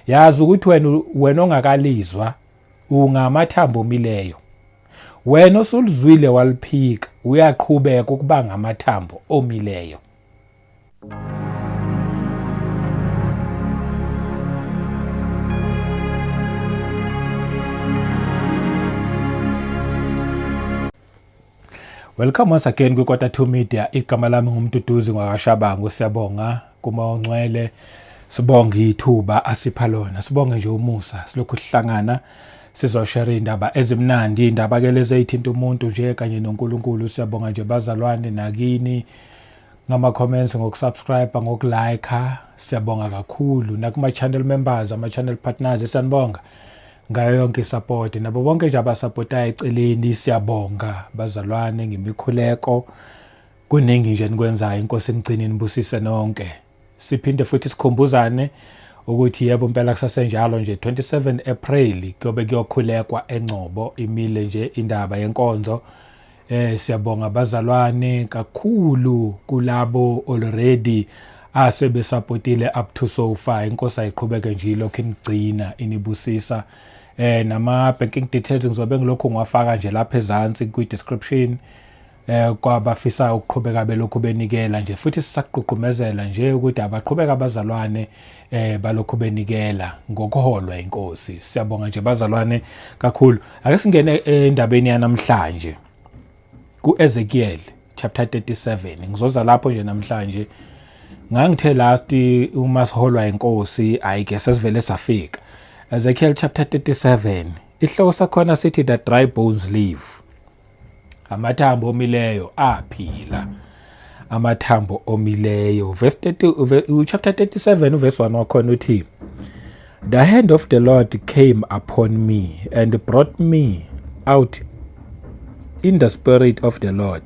Yazi ukuthi wena ongakalizwa ungamathambo omileyo. Wena osulizwile waliphika uyaqhubeka ukuba ngamathambo omileyo. Welcome once again kwiKota 2 Media. Igama lami nguMduduzi ngwakaShabangu. Siyabonga kuma ongcwele. Sibonge ithuba asipha lona. Sibonge nje umusa. Silokhu sihlangana sizoshare indaba ezimnandi, indaba ke lezi ezithinta umuntu nje kanye noNkulunkulu. Siyabonga nje bazalwane nakini ngama comments, ngokusubscribe, ngokulike. Siyabonga kakhulu nakuma channel members, ama channel partners, siyanibonga ngayo yonke isupport nabo bonke nje abasupportayo eceleni. Siyabonga bazalwane ngemikhuleko, kuningi nje nikwenzayo. Inkosi inigcine nibusise nonke. Siphinde futhi sikhumbuzane ukuthi yebo impela kusasenjalo nje, 27 April kuyobe kuyokhulekwa eNgcobo, imile nje indaba yenkonzo. Siyabonga bazalwane kakhulu kulabo already asebesupportile up to so far. Inkosi ayiqhubeke nje ilokhu inigcina inibusisa. Nama banking details ngizobe ngilokhu ngiwafaka nje lapha ezansi kwi description, kwabafisa ukuqhubeka belokhu benikela nje. Futhi sisaqhuqhumezela nje ukuthi abaqhubeka abazalwane balokhu benikela ngokuholwa inkosi. Siyabonga nje bazalwane kakhulu. Ake singene endabeni yanamhlanje kuEzekiel chapter 37. Ngizoza lapho nje namhlanje. Ngangithe last uma siholwa inkosi, ayike sesivele safika. Ezekiel chapter 37, ihloko sakhona sithi the dry bones live. Amathambo omileyo aphila, amathambo omileyo. Verse 30, chapter 37 uverse 1 wakhona uthi, The hand of the Lord came upon me and brought me out in the spirit of the Lord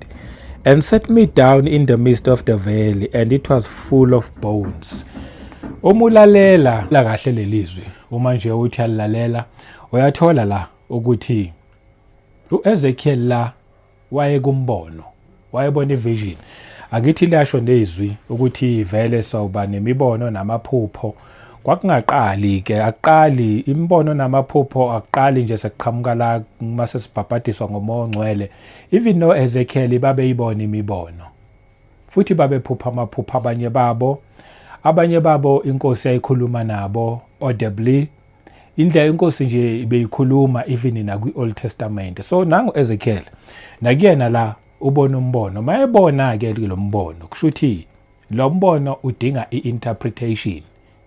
and set me down in the midst of the valley, and it was full of bones. Uma ulalela la kahle lelizwi, uma nje uthi alilalela, uyathola la ukuthi uEzekiel la wayekumbono, wayebona ivision. Akithi liyasho nezwi ukuthi vele sawuba nemibono namaphupho. Kwakungaqali ke, akuqali imibono namaphupho, akuqali nje sekuqhamuka la mase sibhabhadiswa ngomoya ongcwele. Even no Ezekiel babeyibona imibono, futhi babephupha amaphupho abanye babo. Abanye babo inkosi yayikhuluma nabo audibly, indlela inkosi nje ibeyikhuluma even nakwi-Old Testament. So nangu Ezekiel nakuyena la ubona umbono. Mayebona ke lo mbono, kusho ukuthi lo mbono udinga i-interpretation.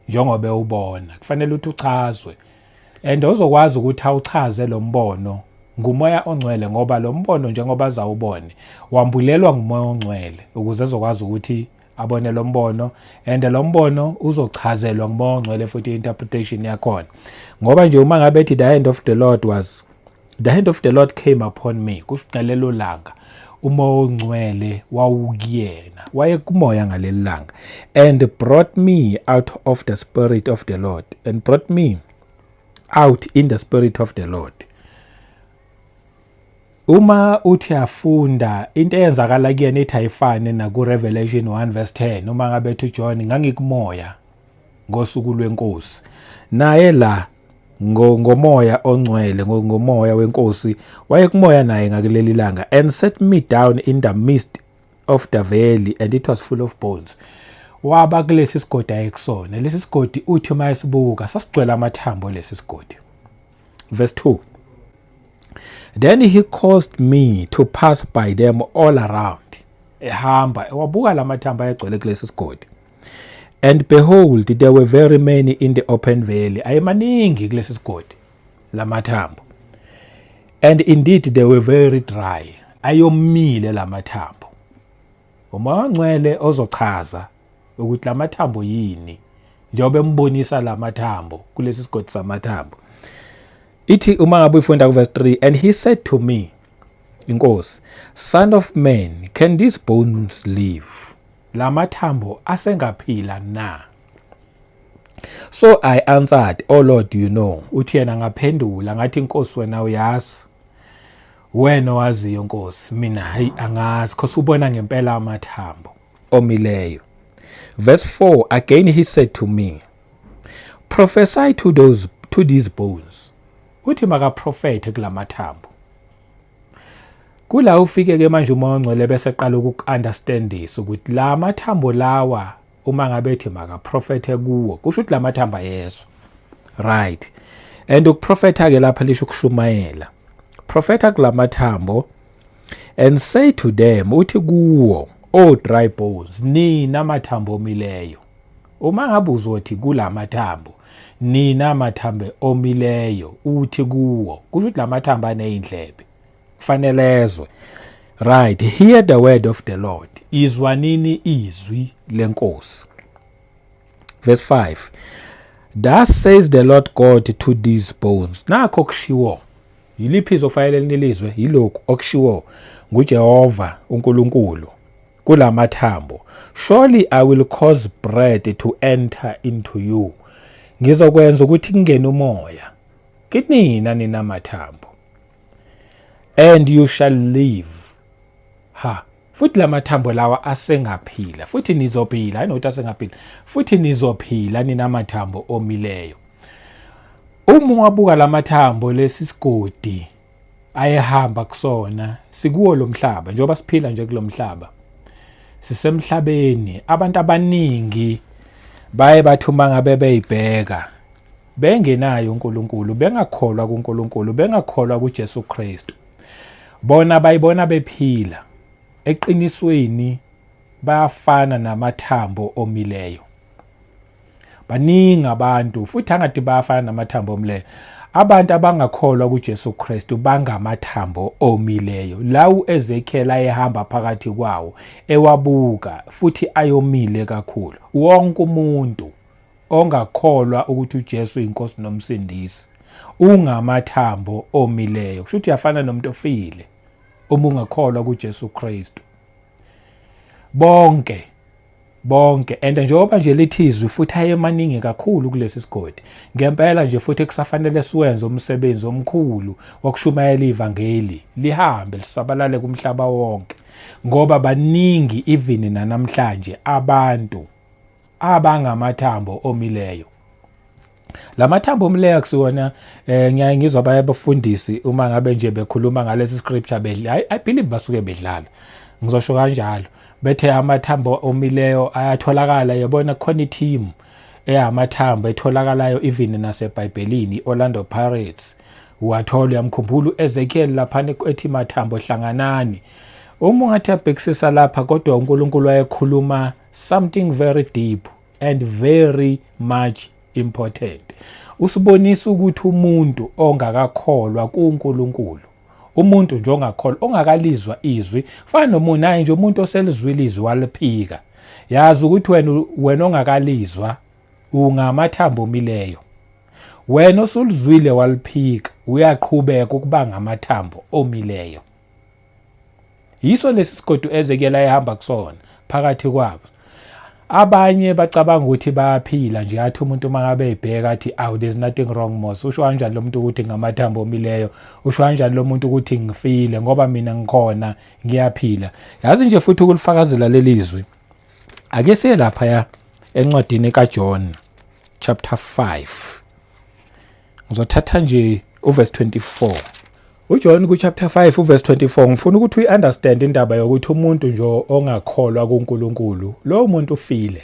Njengoba ubona kufanele ukuthi uchazwe, and ozokwazi ukuthi awuchaze lo mbono ngumoya ongcwele, ngoba lo mbono njengoba azawubone wambulelwa ngumoya ongcwele ukuze ezokwazi ukuthi abone lo mbono, and lo mbono uzochazelwa ngumoya ongcwele futhi interpretation yakhona. Ngoba nje uma ngabe ethi the hand of the Lord was the hand of the Lord came upon me, kusho ngalelo langa umoya ongcwele wawukuyena, wayekumoya ngaleli langa, and brought me out of the spirit of the Lord and brought me out in the spirit of the Lord. Uma uthi afunda into eyenzakala kuyena, ithi ayifane naku Revelation 1 verse 10, uma ngabe ethi uJohn, ngangikumoya ngosuku lwenkosi. Naye la ngomoya ongcwele, ngomoya wenkosi, wayekumoya naye ngakuleli langa, and set me down in the midst of the valley, and it was full of bones. Waba kulesi sigodi ayekusona. Lesi sigodi uthi uma esibuka sasigcwele amathambo lesi sigodi. Verse 2, Then he caused me to pass by them all around. Ehamba wabuka lamathambo ayegcwele kulesi sigodi. And behold, there were very many in the open valley. Ayemaningi kulesi sigodi lamathambo. And indeed they were very dry. Ayomile lamathambo. Umoya ongcwele ozochaza ukuthi lamathambo yini njengoba embonisa lamathambo kulesi sigodi samathambo. Ithi uma ngabe uyifunda ku verse 3, and he said to me, inkosi, son of man, can these bones live? Lamathambo asengaphila na? So I answered, Oh Lord, you know. Uthi yena ngaphendula ngathi, inkosi, wena uyazi, wena owaziyo nkosi, mina hayi angazi, cause ubona ngempela amathambo omileyo. Verse 4, again he said to me, Prophesy to these bones. Uthi makaprofethe kulamathambo. Kula ufike ke manje uMoya oNgcwele bese qala ukuku-understandisa ukuthi la mathambo lawa uma ngabe ethi makaprofethe kuwo kusho ukuthi la mathambo ayezwa. Right. And ukuprofetha ke lapha lisho ukushumayela. Profetha kulamathambo and say to them, uthi kuwo, O dry bones, nina mathambo omileyo. Uma ngabe uzothi kulamathambo, nina mathambo omileyo, uthi kuwo, kusho ukuthi lamathambo anezindlebe. Kufanele ezwe. Right, hear the word of the Lord. Izwanini izwi lenkosi. Verse 5. Thus says the Lord God to these bones. Nakho kushiwo. Yiliphi izwi okufanele nilizwe? Yilokhu okushiwo nguJehova uNkulunkulu kulamathambo. Surely I will cause bread to enter into you. Ngizokwenza ukuthi kungene umoya kinina nina mathambo. And you shall live. Ha, futhi lamathambo lawa asengaphila, futhi nizophila, hayi nokuthi asengaphila, futhi nizophila nina mathambo omileyo. Uma ungabuka lamathambo lesi sigodi ayehamba kusona sikuwo lo mhlaba, njengoba siphila nje kulomhlaba, sisemhlabeni. Abantu abaningi baye bathi uma ngabe beyibheka bengenayo uNkulunkulu, bengakholwa kuNkulunkulu, bengakholwa kuJesu Kristu, bona bayibona bephila. Eqinisweni bayafana namathambo omileyo. Baningi abantu futhi angathi bayafana namathambo omileyo. Abantu abangakholwa kuJesu Kristu bangamathambo omileyo. La uEzekiel ayehamba phakathi kwawo ewabuka futhi ayomile kakhulu. Wonke umuntu ongakholwa ukuthi uJesu uyinkosi nomsindisi ungamathambo omileyo. Kusho ukuthi uyafana nomuntu ofile uma ungakholwa kuJesu Kristu. Bonke bonke and njengoba nje lithi izwi futhi ayemaningi kakhulu kulesi sigodi ngempela nje, futhi kusafanele siwenze umsebenzi omkhulu wokushumayela ivangeli lihambe lisabalale kumhlaba wonke, ngoba baningi even nanamhlanje abantu abangamathambo omileyo. Lamathambo omileyo akusiwona, ngiyaye ngizwa abaye abafundisi uma ngabe nje bekhuluma ngalesi scripture bedla, I believe basuke bedlala, ngizosho kanjalo, bethe amathambo omileyo ayatholakala. Yabona, khona i-team eyamathambo etholakalayo even naseBhayibhelini, Orlando Pirates. Uwathola, uyamkhumbula uEzekiel lapha ethi mathambo hlanganani. Uma ungathi abhekisisa lapha, kodwa uNkulunkulu wayekhuluma something very deep and very much important. Usibonisa ukuthi umuntu ongakakholwa kuNkulunkulu, umuntu nje ongakholwa, ongakalizwa izwi, fana nomuntu naye nje umuntu oselizwile izwi waliphika. Yazi ukuthi wena ongakalizwa ungamathambo omileyo. Wena osulizwile waliphika uyaqhubeka ukuba ngamathambo omileyo. Yiso lesi sigodi uEzekiel ayehamba kusona phakathi kwabo. Abanye bacabanga ukuthi bayaphila nje, athi umuntu uma ngabe ebheka athi, "Aw, there's nothing wrong mos. Usho kanjani lo muntu ukuthi ngamathambo omileyo? Usho kanjani lo muntu ukuthi ngifile, ngoba mina ngikhona, ngiyaphila?" Yazi nje futhi ukulifakazela leli zwi, ake siye lapha ya encwadini kaJohn chapter 5. Ngizothatha nje uverse 24. UJohn ku chapter 5 uverse 24, ngifuna ukuthi uyi-understand indaba yokuthi umuntu nje ongakholwa kuNkulunkulu, lo muntu ufile,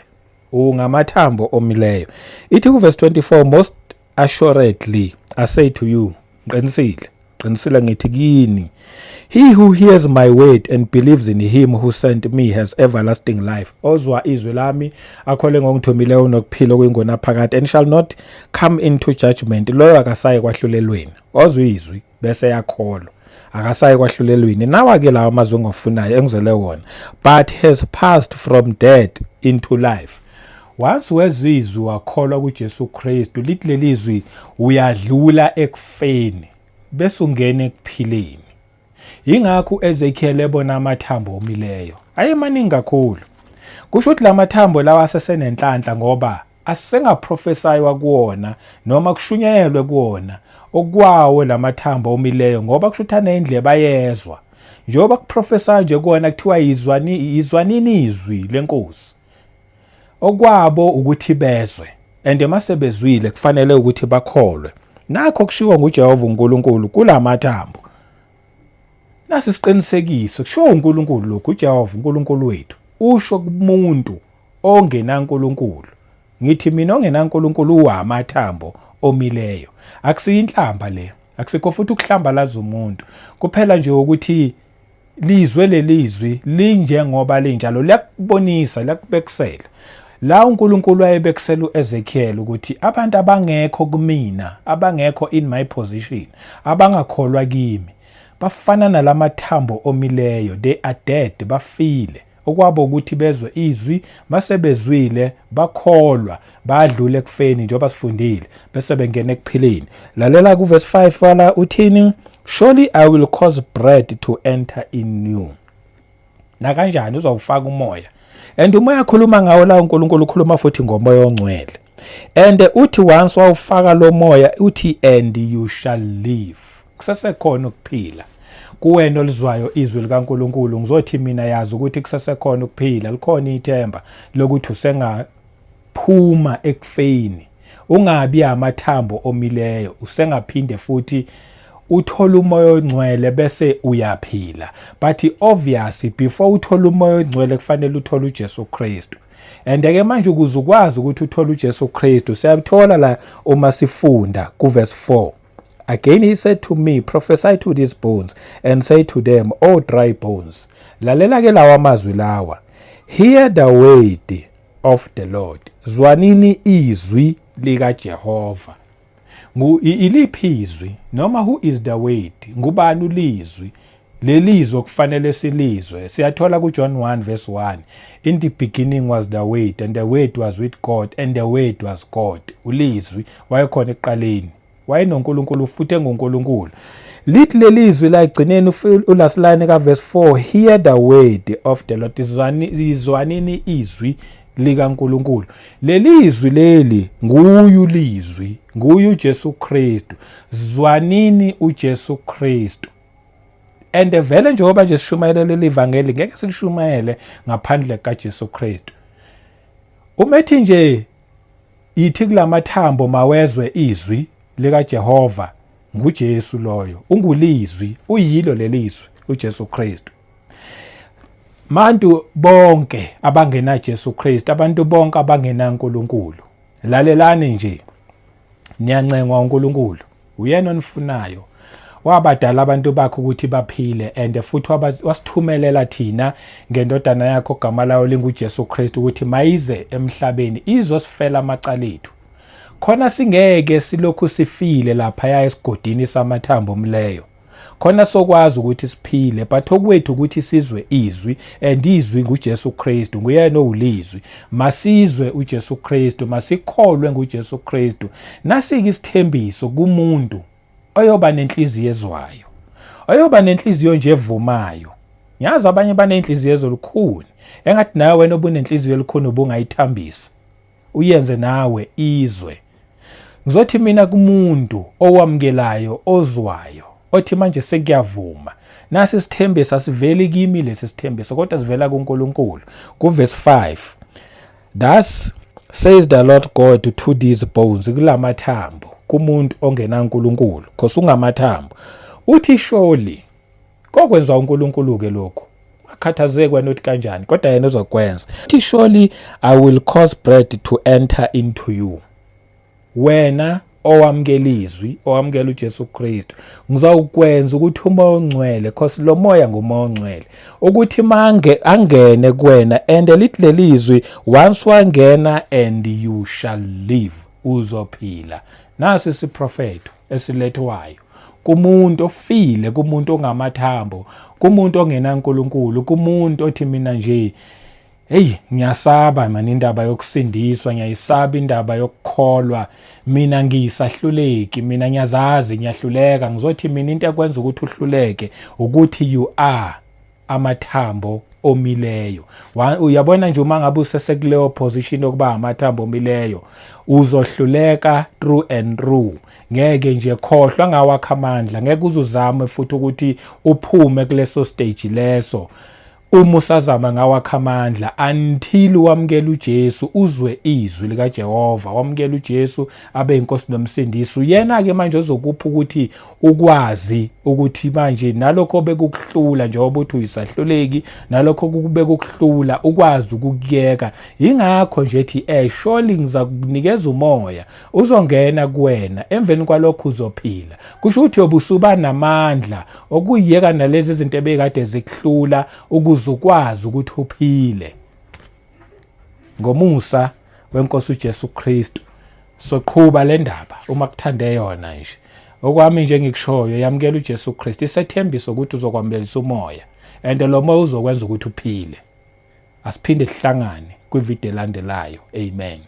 ungamathambo omileyo. Ithi ku verse 24, "Most assuredly I say to you," qinisile qinisile ngithi kini, "he who hears my word and believes in him who sent me has everlasting life." Ozwa izwi lami akhole ngongithumileyo unokuphila okuyingunaphakade, "and shall not come into judgment." Loyo akasayi kwahlulelweni. Ozwa izwi bese yakholwa akasayi kwahlulelweni. Nawa ke lawa amazwi engiwafunayo, engizele wona, "but has passed from death into life." Once wezwa izwi wakholwa kuJesu Kristu, lithi leli zwi uyadlula ekufeni bese ungena ekuphileni. Yingakho uEzekiel ebona amathambo omileyo ayemaningi kakhulu. Kusho ukuthi lamathambo lawa asesenenhlanhla, ngoba asengaprofesaywa kuwona noma kushunyayelwe kuwona okwawo lamathambo omileyo, ngoba kusho ukuthi anendlebe, ayezwa, njengoba kuprofesa nje kuwona kuthiwa yizwani, yizwanini izwi lenkosi. Okwabo ukuthi bezwe. And masebezwile kufanele ukuthi bakholwe. Nakho kushiwo nguJehova uNkulunkulu kulamathambo. Nasi isiqinisekiso kushiwo uNkulunkulu lokhu, uJehova uNkulunkulu wethu usho kumuntu ongenaNkulunkulu. Ngithi mina ongenaNkulunkulu uwamathambo omileyo. Akusiyo inhlamba le, akusikho futhi ukuhlambalaza umuntu. Kuphela nje ukuthi lizwe lelizwi linjengoba linjalo, liyakubonisa, liyakubekisela. La uNkulunkulu wayebekisela uEzekiel ukuthi abantu abangekho kumina, abangekho in my position, abangakholwa kimi, bafana nalamathambo omileyo, they are dead, bafile. Okwabo ukuthi bezwe izwi, masebezwile bakholwa, badlule ekufeni njengoba sifundile, bese bengena ekuphileni. Lalela kuverse 5 wala uthini? Surely I will cause bread to enter in you. Nakanjani uzawufaka umoya. And umoya akhuluma ngawo la uNkulunkulu ukhuluma futhi ngomoya ongcwele. And uthi once wawufaka lo moya uthi and you shall live. Kusesekhona ukuphila. Kuwena olizwayo izwi likaNkulunkulu ngizothi mina yazi ukuthi kusesekhona ukuphila, likhona ithemba lokuthi usengaphuma ekufeni. Ungabi amathambo omileyo, usengaphinde futhi uthola umoya ongcwele bese uyaphila. But obviously before uthola umoya ongcwele kufanele uthole uJesu Kristu. And ke manje ukuze ukwazi ukuthi uthole uJesu Kristu, siyathola la uma sifunda kuverse 4. Again he said to me, prophesy to these bones and say to them, O dry bones. Lalela ke lawa mazwi lawa. Hear the word of the Lord. Zwanini izwi lika Jehova. Iliphi izwi? Noma who is the word? Ngubani ulizwi? Lelizwi okufanele silizwe. Siyathola kuJohn 1 verse 1. In the beginning was the word, and the word was with God, and the word was God. Ulizwi wayekhona ekuqaleni. WayenoNkulunkulu futhi enguNkulunkulu. Lithi lelizwi la egcineni ulast line ka verse 4, hear the word of the Lord. Izwanini izwi likaNkulunkulu. Lelizwi leli nguyu lizwi, nguyu uJesu Kristu. Zwanini uJesu Kristu. And vele njengoba nje sishumayela leli vangeli ngeke silishumayele ngaphandle kaJesu Kristu. Umethi nje ithi kulamathambo mawezwe izwi likaJehova, nguJesu loyo, ungulizwi, uyilo lelizwi uJesu Kristu. Bantu bonke abangena Jesu Kristu, abantu bonke abangena uNkulunkulu, lalelani nje, niyancengwa uNkulunkulu, uyena onifunayo. Wabadala abantu bakhe ukuthi baphile, and futhi wasithumelela thina ngendodana yakho ogama layo linguJesu Kristu ukuthi mayize emhlabeni izosifela amacala ethu. Khona singeke silokhu sifile lapha esigodini samathambo omleyo. Khona sokwazi ukuthi siphile, but okwethu ukuthi sizwe izwi, and izwi nguJesu Kristu, nguyena owulizwi. Masizwe uJesu Kristu, masikholwe nguJesu Kristu. Nasike isithembiso kumuntu oyoba nenhliziyo ezwayo, oyoba nenhliziyo nje evumayo. Ngiyazi abanye banenhliziyo ezolukhuni, engathi nawe wena obunenhliziyo elukhuni ubungayithambisa, uyenze nawe izwe. Ngizothi mina kumuntu owamukelayo, ozwayo, othi manje sekuyavuma, nasi isithembiso asiveli kimi lesi sithembiso, kodwa sivela kuNkulunkulu. Kuverse 5, thus says the Lord God to these bones, kulamathambo, kumuntu ongenaNkulunkulu, because ungamathambo. Uthi surely kokwenziwa uNkulunkulu ke lokho, akhathazeki wena uthi kanjani, kodwa yena uzokwenza. Uthi surely I will cause bread to enter into you. Wena owamukela izwi, owamukela uJesu Kristu, ngizawukwenza ukuthi umoya ongcwele, cause lo moya ngumoya ongcwele, ukuthi mange angene kuwena. And lithi lelizwi once wangena, and you shall live, uzophila. Nasi isiprofetho esilethwayo kumuntu ofile, kumuntu ongamathambo, kumuntu ongenaNkulunkulu, kumuntu othi mina nje hey ngiyasaba mani indaba yokusindiswa, ngiyayisaba indaba yokukholwa, mina ngiyisahluleki, mina ngiyazazi ngiyahluleka. Ngizothi mina into ekwenza ukuthi uhluleke ukuthi you are amathambo omileyo. Uyabona nje uma ngabe usesekuleyo position yokuba amathambo omileyo, uzohluleka through and through. Ngeke nje, khohlwa ngawakho amandla, ngeke uzuzame futhi ukuthi uphume kuleso stage leso. Uma usazama ngawakho amandla until wamukela uJesu, uzwe izwi likaJehova, wamukela uJesu abe inkosi nomsindisi, uyena ke manje ozokupha ukuthi ukwazi ukuthi manje nalokho bekukuhlula, njengoba uthi uyisahluleki, nalokho kubekukuhlula ukwazi ukukuyeka. Ingakho nje ethi surely ngizakunikeza umoya, uzongena kuwena, emveni kwalokho uzophila. Kusho ukuthi uyobe namandla okuyeka nalezi zinto ebekade zikuhlula ukuze ukwazi ukuthi uphile. Ngomusa wenkosi uJesu Kristu soqhuba le ndaba uma kuthande yona nje. Okwami nje ngikushoyo, yamukela uJesu Kristu, isethembiso ukuthi uzokwamulelisa umoya, and lo moya uzokwenza ukuthi uphile. Asiphinde sihlangane kwivideo elandelayo. Amen.